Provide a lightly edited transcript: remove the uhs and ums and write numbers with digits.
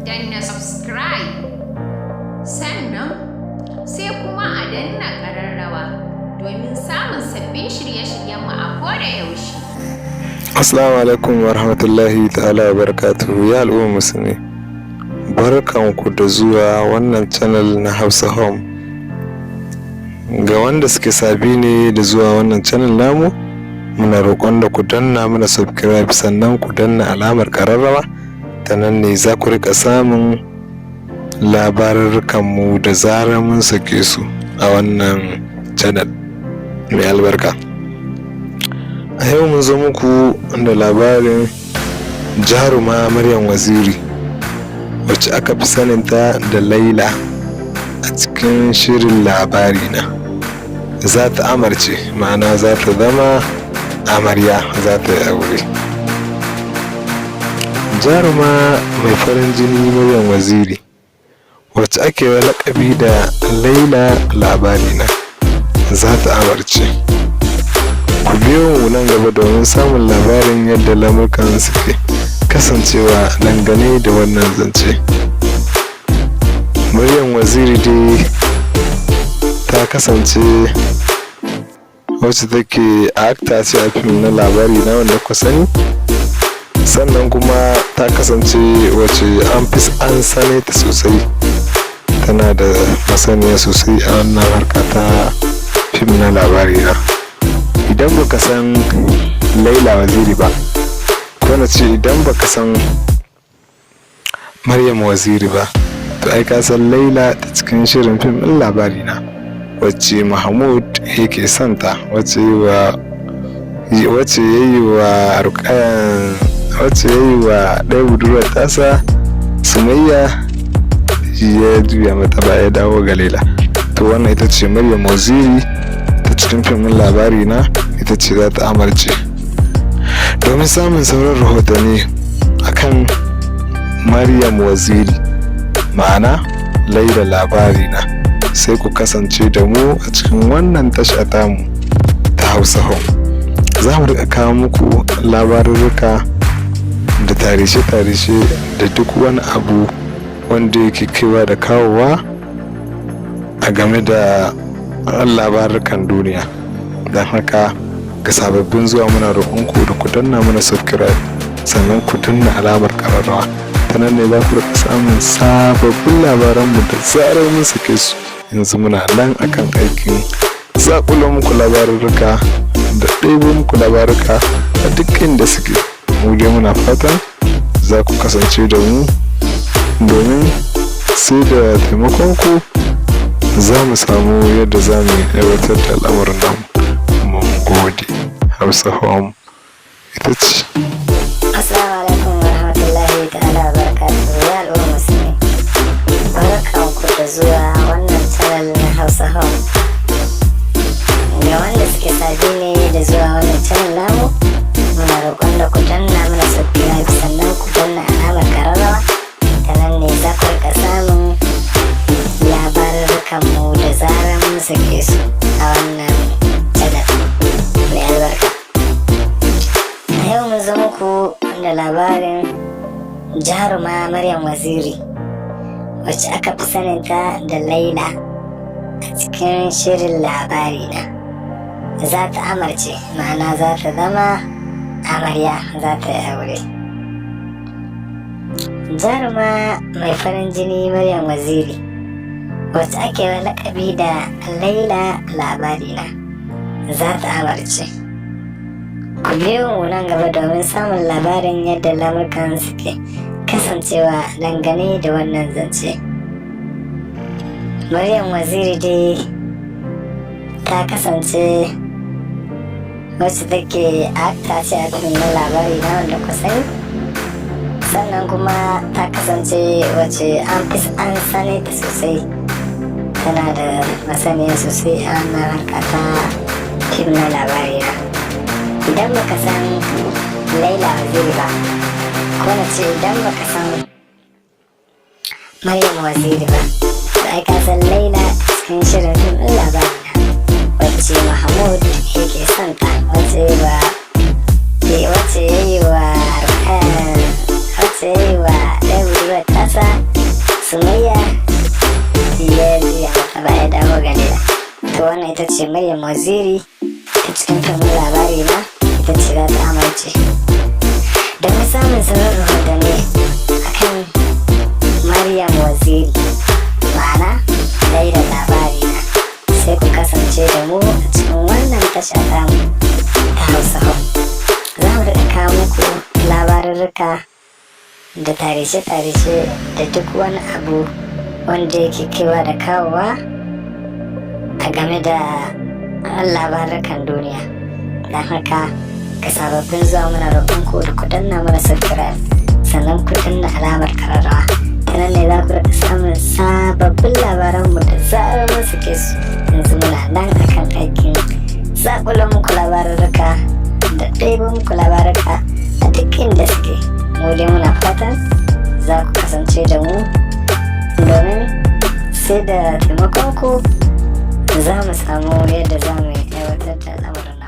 Danna subscribe, sannan sai kuma a danna ƙararrawa domin samun sabbin shirye-shiryenmu a koda yaushe. Assalamu alaikum wa rahmatullahi ta'ala wa barakatuhu. Ya al'umma musulmi, barkanku da zuwa wannan channel na Hausa Home. Ga wanda suke sabi ne da zuwa wannan channel namu, muna roƙon da ku danna mana subscribe, sannan ku danna alamar ƙararrawa. Ta nan ne za ku rika samun labarurrukanmu da zarar mun sake su a wannan channel mai albarka. A yau mun zo muku da labarin jaruma Maryam Waziri, wacce aka fi saninta da Laila a cikin shirin Labari Na, za ta amarce, ma'ana za ta zama amarya, za ta yi aure. Jaruma mai farin jini Maryam Waziri, wacce ake wa lakabi da Laila Labari Na, za ta amarce. Ku biyo mu nan gaba domin samun labarin yadda lamukan suke kasancewa dangane da wannan zance. Maryam Waziri dai ta kasance wacce take actor ce a fim na Labari Na wanda kuka sani, sannan kuma ta kasance wacce an fi an sane ta sosai, tana da masaniya sosai a wannan harka ta fim na Labari Na. Idan baka san Laila Waziri ba, ko na ce idan baka san Maryam Waziri ba, to ai ka san Laila ta cikin shirin fim ɗin Labari Na, wacce Mahmud yake santa, wacce ya yi wa Rukayan, wacce ya yi wa ɗaya budurwar tasa Sumayya, ya juya mata baya, dawo ga Laila. To wannan ita ce Maryam Waziri ta cikin fim ɗin Labari Na, ita ce za ta amarce. Domin samun sauran rahotanni akan Maryam Waziri, ma'ana Laila Labari Na, sai ku kasance da mu a cikin wannan tasha tamu ta Hausa Home. Za mu riƙa kawo muku labarurruka da tarishe-tarishe da duk wani abu wanda yake kaiwa da kawowa a game da labarukan duniya. Don haka, ga sababbin zuwa, muna roƙonku da ku danna mana subscribe, sannan ku danna alamar ƙararrawa. Ta nan ne za ku riƙa samun sababbin labaranmu da zarar mun sake su. Yanzu muna nan akan aikin zaƙulo muku labarurruka da ɗebo muku labaruka a duk inda suke. Mu dai muna fatan za ku kasance da mu, domin sai da taimakon ku za mu samu yadda za mu aiwatar da al'amuran namu. Mun gode. Hausa Home ita ce. Assalamu alaikum wa rahmatullahi ta'ala wa barakatuhu. Ya al'umma musulmi, barkanku da zuwa wannan channel na Hausa Home. Ga wanda suke sabi ne da zuwa wannan channel namu, muna roƙon da ku danna mana subscribe, sannan ku danna alamar kararrawa. Ta nan ne za ku rika samun labarurrukanmu da zarar mun sake su a wannan channel mai albarka. A yau mun zo muku da labarin jaruma Maryam Waziri, wacce aka fi saninta da Laila a cikin shirin Labari Na, za ta amarce, ma'ana za ta zama amarya, za ta yi aure. Jaruma mai farin jini Maryam Waziri, wacce ake wa lakabi da Laila Labari Na, za ta amarce. Ku biyo mu nan gaba domin samun labarin yadda lamukan suke kasancewa dangane da wannan zance. Maryam Waziri dai ta kasance wacce take actor ce a fim na Labari Na wanda ku sani, sannan kuma ta kasance wacce an fi an sane ta sosai, tana da masaniya sosai a wannan harka ta fim na Labari Na. Idan baka san Laila Waziri ba, ko na ce idan baka san Maryam Waziri ba, to ai ka san Laila cikin shirin fim ɗin Labari Na, wacce Mahmud yake son ta, wacce ya yi wa ɗaya budurwar tasa. Ita ce Maryam Waziri ta cikin fim Labari Na, ita ce za ta amarce. Domin samun sabbin rahotanni akan Maryam Waziri, ma'ana Laila Labari Na, sai ku kasance da mu a cikin wannan tasha tamu ta Hausa Hub. Za mu riƙa kawo muku labarurruka da tarice-tarice da duk wani abu wanda yake kaiwa da kawowa a game da labarukan duniya. Don haka, ga sababbin zuwa, muna roƙon ku da ku danna mana subscribe, sannan ku danna alamar kararrawa. Ta nan ne za ku riƙa samun sababbin labaranmu da zarar mun sake su. Yanzu muna nan akan aikin zaƙulo muku labarurruka da ɗebo muku labaruka a duk inda suke. Mu dai muna fatan za ku kasance da mu, domin sai da taimakon ku za mu samu yadda za mu aiwatar da al'amuran.